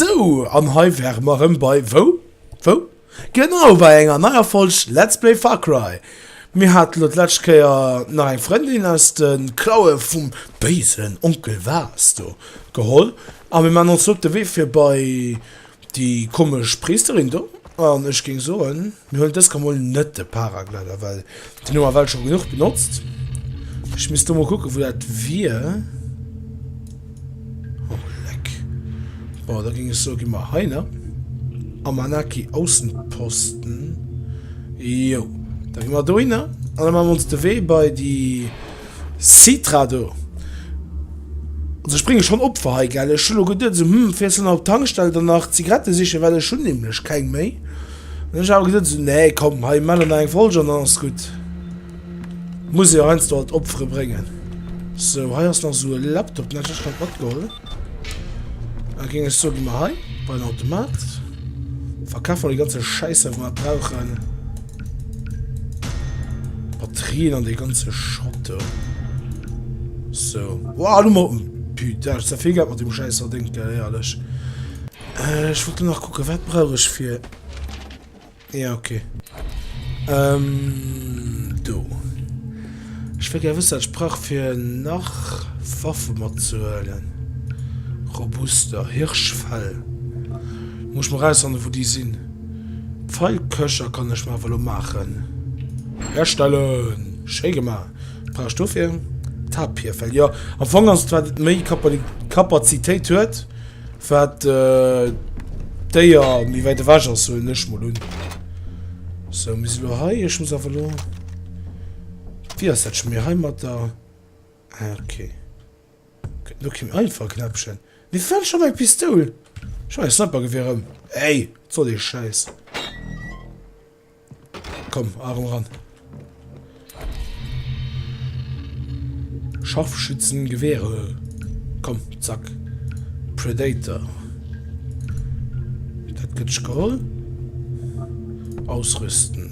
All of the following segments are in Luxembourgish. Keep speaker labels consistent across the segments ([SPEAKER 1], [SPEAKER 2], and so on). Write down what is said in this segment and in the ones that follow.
[SPEAKER 1] Sou, an hei wäre mer erëm bei wou? Wou? Genau, bei enger neier Folg Let's Play Far Cry. Mir haten elo d'lescht Kéier nach eng Frëndin aus de Klaue vum béisen Onkel Vas do geholl a mir maachen ons elo op de Wee fir bei déi komesch Priisterin do. An ech géing soen, mir huelen dës Kéier mol net de Paraglider, well deen hu mer ewell scho genuch benotzt. Ech misst do mol kucken, wou dat wier. Oh leck. Bon, da géing ech soen, gi mer hei, ne? Amanaki Aussenposten. Jo, da gi mer dohinner an da maache mer ons de Wee bei déi Citra do. Also ech brénge schonn Opfer hei, gell? Ech hu lo geduet esou, hm, fiers de nach op d'Tankstell dann nach Zigarette sichen, well ech hunn nämlech keng méi. An ech awer geduet esou, nee komm, hei maache nach eng Folge an dann ass gutt. Muss ee jo heiansdo halt Opfere bréngen. Sou, hei ass nach esou e Laptop, den hätt ech echt nach matgeholl. Da géing ech soen, gi mer hei bei den Automat. Verkafe mer déi ganze Schäiss hei, wou mer brauchen. Batterien an dee ganze Schrott do. So. Wow, du mal. Putain, ech vill Geld mat dem Schäiss verdéngt, gell, éierlech. Äh, ech wollt nach kucken, wat brauch ech fir. Ja, okay. Ähm, do. Ech wëll gär wëssen, wat ech brauch fir nach Waffe matzehuelen. Robuster Hirschfell. Muss ech mol rausfannen, wou déi sinn. Pfeilköcher kann ech mer awer elo maachen. Herstellen! Schéi gemaach. Brauch ech dofir? Tapirfell. Jo, am Fong ass et, wat et méi Kapazitéit huet, wat d'Déier méi wäit ewech ass, huelen ech mol un. Sou, mir si lo hei. Ech muss awer elo. Wéi ass dat scho méi hei mat der. Ah, okay. Do keen einfach Knäppchen. Mir fällt schon eng Pistoul. Schon ein Snipergewehr ëm. Ey, was soll dee Scheiß? Komm, Arm ran. Scharfschützengewehre. Komm, zack. Predator. Dat gëtt geholl. Ausrüsten.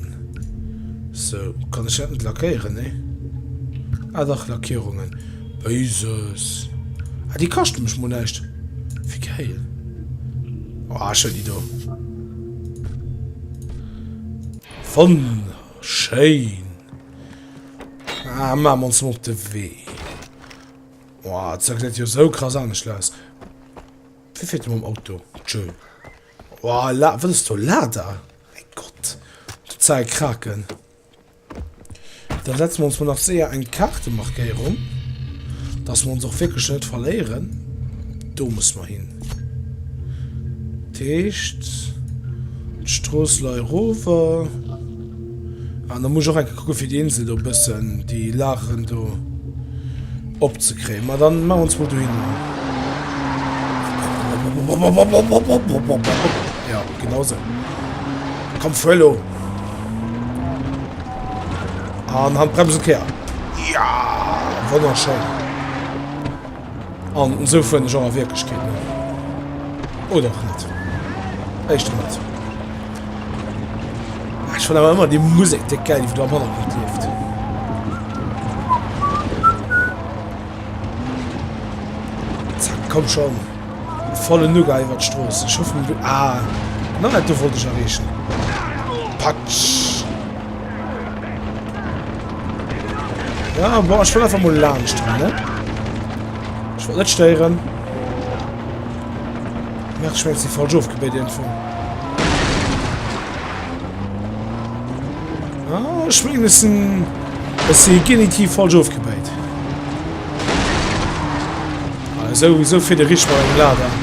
[SPEAKER 1] So, kann ech dat net lackéieren, ne? Ah dach, Lackierungen. Béises. Ah, déi kaschte mech mol näischt. Wéi geil. Oh, schön déi do. Wonnerschéin. Ah, maache mer ons mol op de Wee. Oh, dat gesäit jo sou krass anescht aus. Wie fiert do mam Auto? Tschö. Oh, la, wat ass do? Lada? Mein Gott. Total Kraken. Dann setzen wir uns mal nach séier eng Kaartemarkéierung, dass wir uns och wierklech net verléieren. Do muss mer hin. Dat heescht, d'Strooss lei erover. An da muss ech och eng Kéier kucken, fir déi Insel do e bëssen, déi Lageren do opzekréien. Ma dann maache mer ons mol dohinner. Ja, genau sou. Komm, fuer elo! An Handbremse Kéier. Ja, wonnerschéin. An esou fueren ech och a Wierklechkeet, ne? Oder och net. Éischter net. Ah, ech fannen awer ëmmer déi Musek déck gäil, déi wou do am Hannergrond leeft. Zack, komm schon. Volle Nougat iwwer d'Strooss. Ech hoffen, du... Ah, genau dat do wollt ech erreechen. Patsch. Ja, boah, ech wollt einfach mol laanscht dran, ne? Ech wollt net stéieren. Merde, ech mengen, ech si falsch ofgebéit iergendwou. Ah, ech mengen, ech sinn... Ech si genitiv falsch ofgebéit. Ah, esou, esou fiert e richteg mat engem Lader.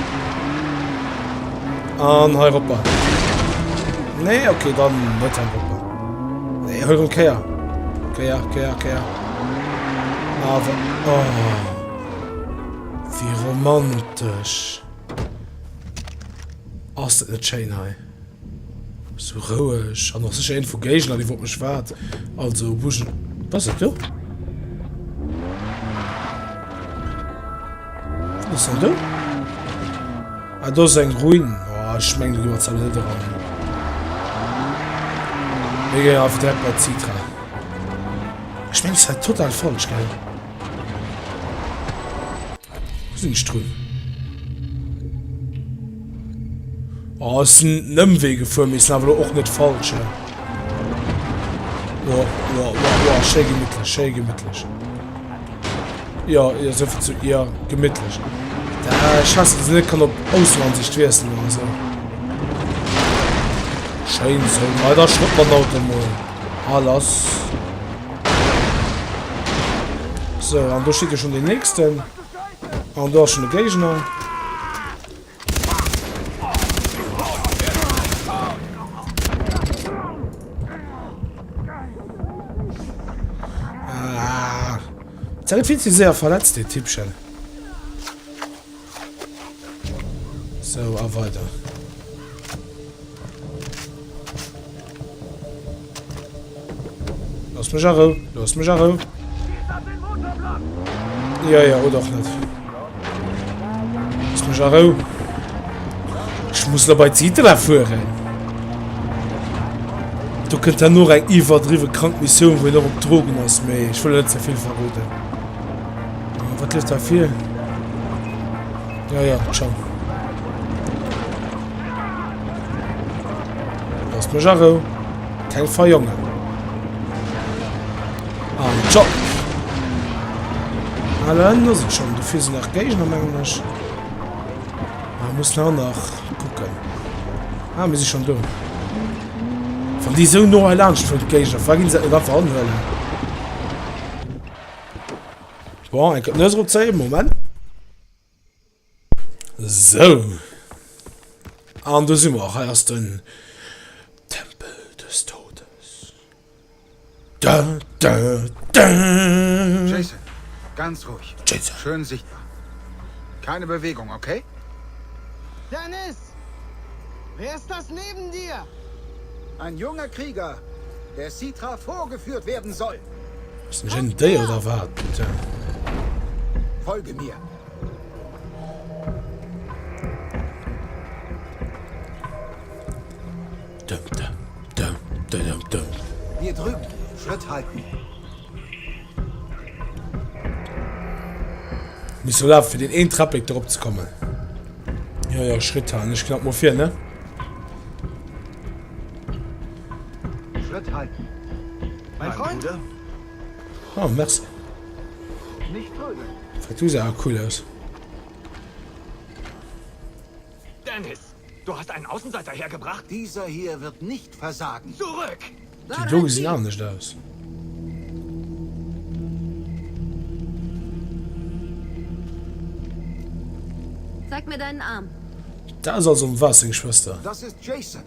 [SPEAKER 1] An hei ropper. Nee, okay, dann net hei ropper. Nee, hei rum Kéier. Kéier, Kéier, Kéier. Awer, oh. Wéi romantesch. Ass dat net schéin hei? Sou roueg. An och sécher een vu Géigner, dee wou op mech waart. Also, busch. Was ass dat do? Wat ass dann do? Ah, do ass eng Ruin. Oh, ech mengen, do gi mer zwar net eran. Mir ginn einfach direkt bei d'Citra. Ech mengen, ech war total falsch, gell? Wou sinn ech drun? Oh, ech sinn en Ëmwee gefuer, mee sinn awer elo och net falsch, he? Oh, oh, oh, oh, schéi gemittlech, schéi gemittlech. Jo, jo, esou vill zu, jo, gemittlech. Da, ech hasse, dass een net kann op Ausseansicht wiesselen oder esou. Schéin esou. Ma da schrott mer den Auto mol. A lass. Sou, an do steet jo schonn deen nächsten. An do ass schonn e Géigner. Ah. Jetzt hat viel zu sehr verletzt, der Typchen. So, a weiter. Lass mech a Rou, lass mech a Rou. Ja, ja, oder och net. Lass mech a Rou. Ech muss lo bei d'Sitra fueren. Do kënnt dann och eng iwwerdriwwe krank Missioun, wou een och op Drogen ass, mee ech wëll net ze vill verroden. Wat leeft da vir? Ja, ja, ciao. Lass mech a Rou. Keng Verjongen. An ciao. Ah, da hinten ass et schon. Dofir sinn nach Géigner, mengen ech. Ah, muss nach nach kucken. Ah, mir si schon do. Wann déi esou no hei laanscht fueren, d'Géigner, firwat ginn se dat net einfach anhuelen? Bon, eng Kéier d'Nues eropzéien. Moment. Sou. An do si mer. Hei ass den Tempel des Todes. Da, da, da.
[SPEAKER 2] Jason, ganz ruhig.
[SPEAKER 1] Jason.
[SPEAKER 2] Schön sichtbar. Keine Bewegung, okay?
[SPEAKER 3] Dennis! Wer ist das neben dir?
[SPEAKER 2] Ein junger Krieger, der Citra vorgeführt werden soll.
[SPEAKER 1] Ass den Jenny Déier oder wat? Putain.
[SPEAKER 2] Folge mir.
[SPEAKER 1] Dum, dum, dum, dum, dum, dum.
[SPEAKER 2] Hier drüben. Schritt halten.
[SPEAKER 1] Muss so lafen, fir den een Treppeck drop ze kommen. Ja, ja, Schritt halen. Ech knapp mol vir, ne?
[SPEAKER 2] Schritt halten.
[SPEAKER 3] Mein Freund?
[SPEAKER 1] Oh, merci.
[SPEAKER 2] Nicht trödeln.
[SPEAKER 1] Fett, du sah auch cool aus.
[SPEAKER 4] Dennis, du hast einen Außenseiter hergebracht?
[SPEAKER 2] Dieser hier wird nicht versagen.
[SPEAKER 4] Zurück!
[SPEAKER 1] Déi do gesinn anescht aus.
[SPEAKER 5] Zeig mir deinen Arm.
[SPEAKER 1] Dat ass also dem Vas seng Schwëster.
[SPEAKER 2] Das ist Jason,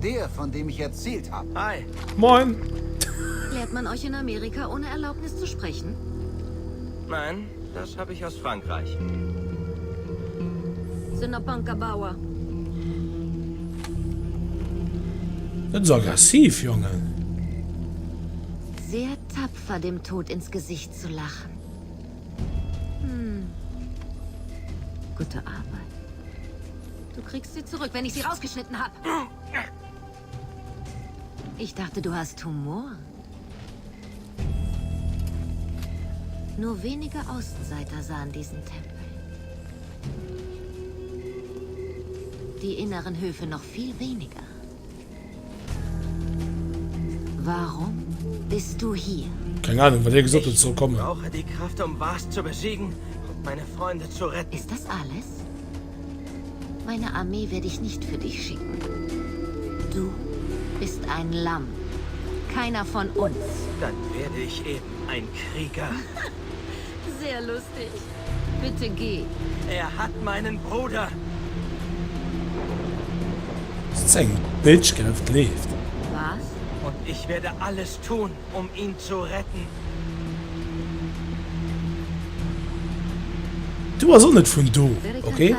[SPEAKER 2] der von dem ich erzählt habe.
[SPEAKER 4] Hi.
[SPEAKER 1] Moin.
[SPEAKER 5] Lehrt man euch in Amerika ohne Erlaubnis zu sprechen?
[SPEAKER 4] Nein, das habe ich aus Frankreich.
[SPEAKER 5] Sinapankabawa.
[SPEAKER 1] Net esou aggressiv, Jongen.
[SPEAKER 5] Sehr tapfer, dem Tod ins Gesicht zu lachen. Hm. Gute Arbeit. Du kriegst sie zurück, wenn ich sie rausgeschnitten habe. Ich dachte, du hast Humor. Nur wenige Außenseiter sahen diesen Tempel. Die inneren Höfe noch viel weniger. Warum bist du hier?
[SPEAKER 1] Keng Ahnung, well hie gesot huet, soll kommen.
[SPEAKER 4] Ich brauche die Kraft, um Vars zu besiegen und meine Freunde zu retten.
[SPEAKER 5] Ist das alles? Meine Armee werde ich nicht für dich schicken. Du bist ein Lamm. Keiner von uns.
[SPEAKER 4] Dann werde ich eben ein Krieger.
[SPEAKER 5] Sehr lustig. Bitte geh.
[SPEAKER 4] Er hat meinen Bruder.
[SPEAKER 1] Das ist eng Bitch, gell, wat leeft.
[SPEAKER 5] Was?
[SPEAKER 4] Und ich werde alles tun, um ihn zu retten.
[SPEAKER 1] Du bass och net vun do, okay?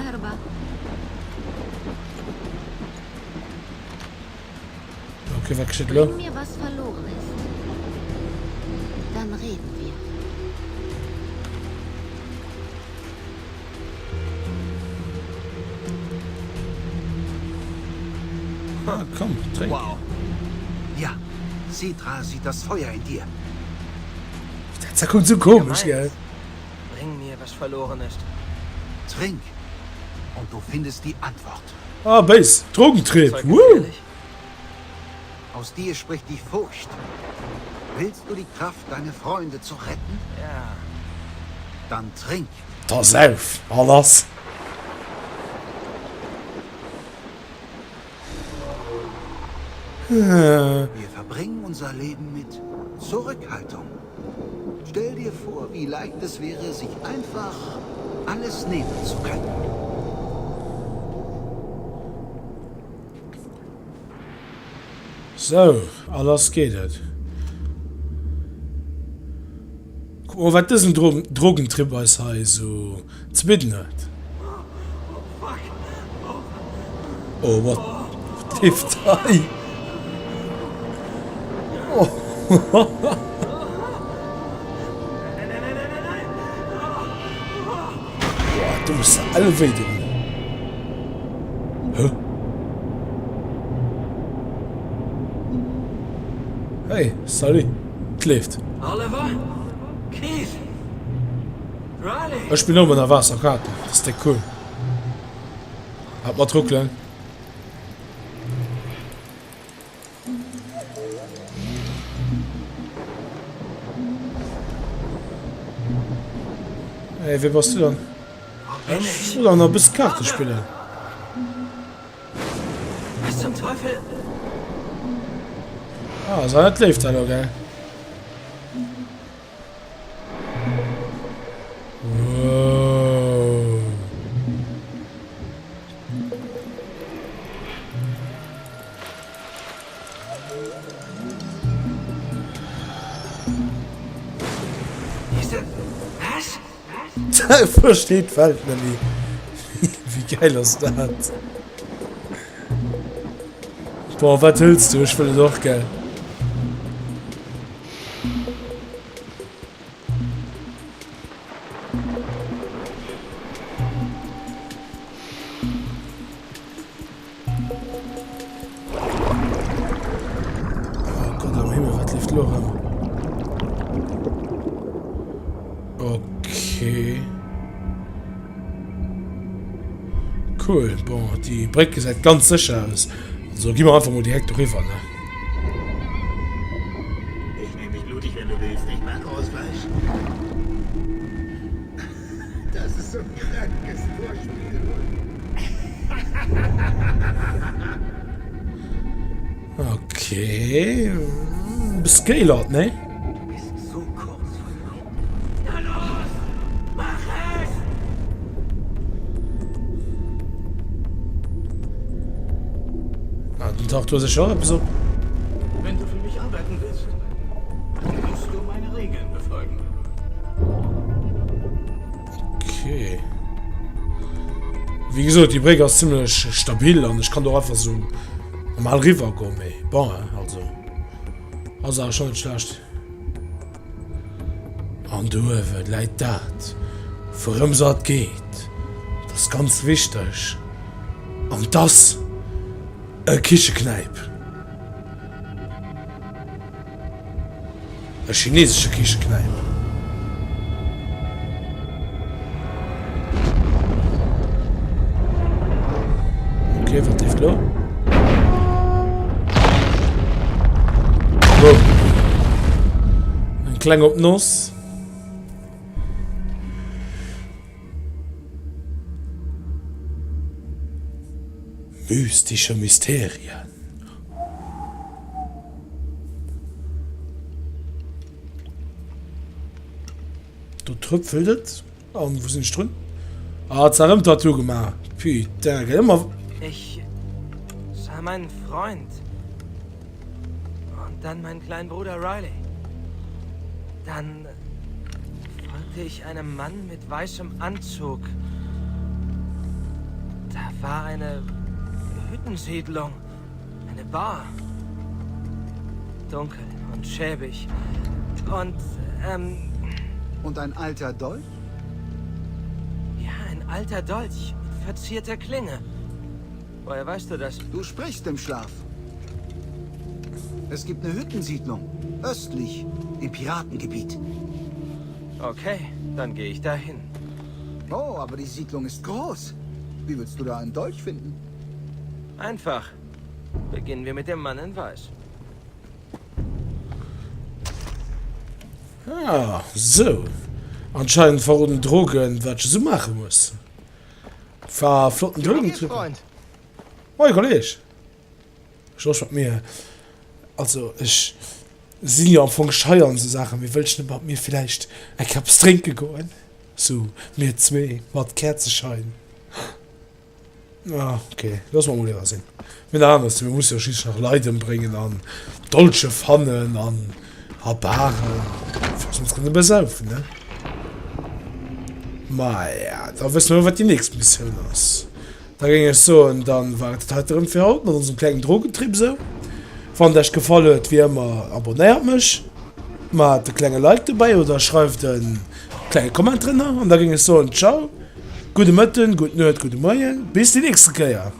[SPEAKER 1] Okay, wat geschitt elo?
[SPEAKER 5] Bring mir was verloren ist. Dann reden wir.
[SPEAKER 1] Ah, komm, trink.
[SPEAKER 4] Wow.
[SPEAKER 2] Ja, Citra sieht das Feuer in dir.
[SPEAKER 1] Dat kuckt sou komesch, gell?
[SPEAKER 4] Bring mir was verloren ist.
[SPEAKER 2] Trink und du findest die Antwort.
[SPEAKER 1] Ah, béis. Drogentrip. Woo!
[SPEAKER 2] Aus dir spricht die Furcht. Willst du die Kraft, deine Freunde zu retten?
[SPEAKER 4] Ja.
[SPEAKER 2] Dann trink.
[SPEAKER 1] Da sauf. A lass.
[SPEAKER 2] Wir verbringen unser Leben mit Zurückhaltung. Stell dir vor, wie leicht es wäre, sich einfach alles nehmen zu können.
[SPEAKER 1] Sou, a lass geet et. Kuck mol wat dësen Drogentrip eis hei esou ze bidden huet. Oh what wat leeft hei? Boah, du muss alle wéi doen. Hä? Hey, salut. 't leeft.
[SPEAKER 4] Oliver? Keith? Riley?
[SPEAKER 1] Ech bin och ënner Waasser, Kater. Dat ass déck cool. Hat mat ruckelen. Hey, wee bass du dann?
[SPEAKER 4] Ech
[SPEAKER 1] wëll awer nach e bësse Kaarte spillen.
[SPEAKER 4] Was zum Teufel?
[SPEAKER 1] Ah, ass awer net léif dat elo, gell? Wow.
[SPEAKER 4] Diese. Was?
[SPEAKER 1] Versteet d'Welt net méi. Wéi geil ass dat? Boah, wat hëls du? Ech wëll et och, gell? Oh Gott am Himmel, wat leeft lo erëm? Okay. Cool, bon, déi Bréck gesäit ganz sécher aus. Also gi mer einfach mol direkt doriwwer, ne?
[SPEAKER 6] Ich nehme dich blutig, wenn du willst. Ich mag rohes Fleisch. Das ist so ein krankes Vorspiel.
[SPEAKER 1] Okay. Bist geilert, ne?
[SPEAKER 4] Du bist so kurz von mir. Na los! Mach es!
[SPEAKER 1] Ah, den taucht du sicher auch etwas op.
[SPEAKER 6] Wenn du für mich arbeiten willst, musst du meine Regeln befolgen.
[SPEAKER 1] Okay. Wéi gesot, déi Bréck ass zimmlech stabil an ech kann do einfach sou normal riwwer goen, mee bon, also ass awer schon net schlecht. An do uewe läit dat, wourëms et geet. Dat ass ganz wichteg an 't ass e Kicheknäip. E chinesesche Kicheknäip. Ok, wat leeft lo? Wow. Eng kleng op d'Noss. Mystische Mysterien. Do tröpfelt et. An wou sinn ech drun? Ah, hat se erëm Tattoo gemaach. Putain, gell ëmmer.
[SPEAKER 4] Ich sah meinen Freund. Und dann meinen kleinen Bruder Riley. Dann folgte ich einem Mann mit weißem Anzug. Da war eine Hüttensiedlung. Eine Bar. Dunkel und schäbig. Und, ähm...
[SPEAKER 2] Und ein alter Dolch?
[SPEAKER 4] Ja, ein alter Dolch mit verzierter Klinge. Woher weißt du das?
[SPEAKER 2] Du sprichst im Schlaf. Es gibt eine Hüttensiedlung. Östlich, im Piratengebiet.
[SPEAKER 4] Okay, dann gehe ich dahin.
[SPEAKER 2] Oh, aber die Siedlung ist groß. Wie willst du da einen Dolch finden?
[SPEAKER 4] Einfach. Beginnen wir mit dem Mann in Weiß.
[SPEAKER 1] Ah, sou. Anscheinend verroden Drogen, wat ech esou maache muss. War flotten Drogentrip. Moin Kolleg. Georges mat mir. Also ech sinn jo am Fong schei an esou Saachen, mee wëlls net mat mir villäicht eng Kaps drénke goen? Sou mir zwee mat Käerzeschein. Ah, ok, loosse mer mol iwwer sinn. Mir nach anescht, mir musse jo schliisslech nach Leit ëmbréngen an Dolche fannen an a Baren, fir dass mir ons kënne besaufen, ne? Maja, da wësse mer jo, wat déi nächst Missioun ass. Da géing ech soen, dann war et dat heite rëm fir haut mat onsem klengen Drogentrip esou. Wann et iech gefall huet, wéi ëmmer, abonnéiert mech, maacht e klenge Like dobäi oder schreift e klenge Comment drënner an da géing ech soen, ciao, gudde Mëtten, gutt Nuet, gudde Moien, bis déi nächste Kéier.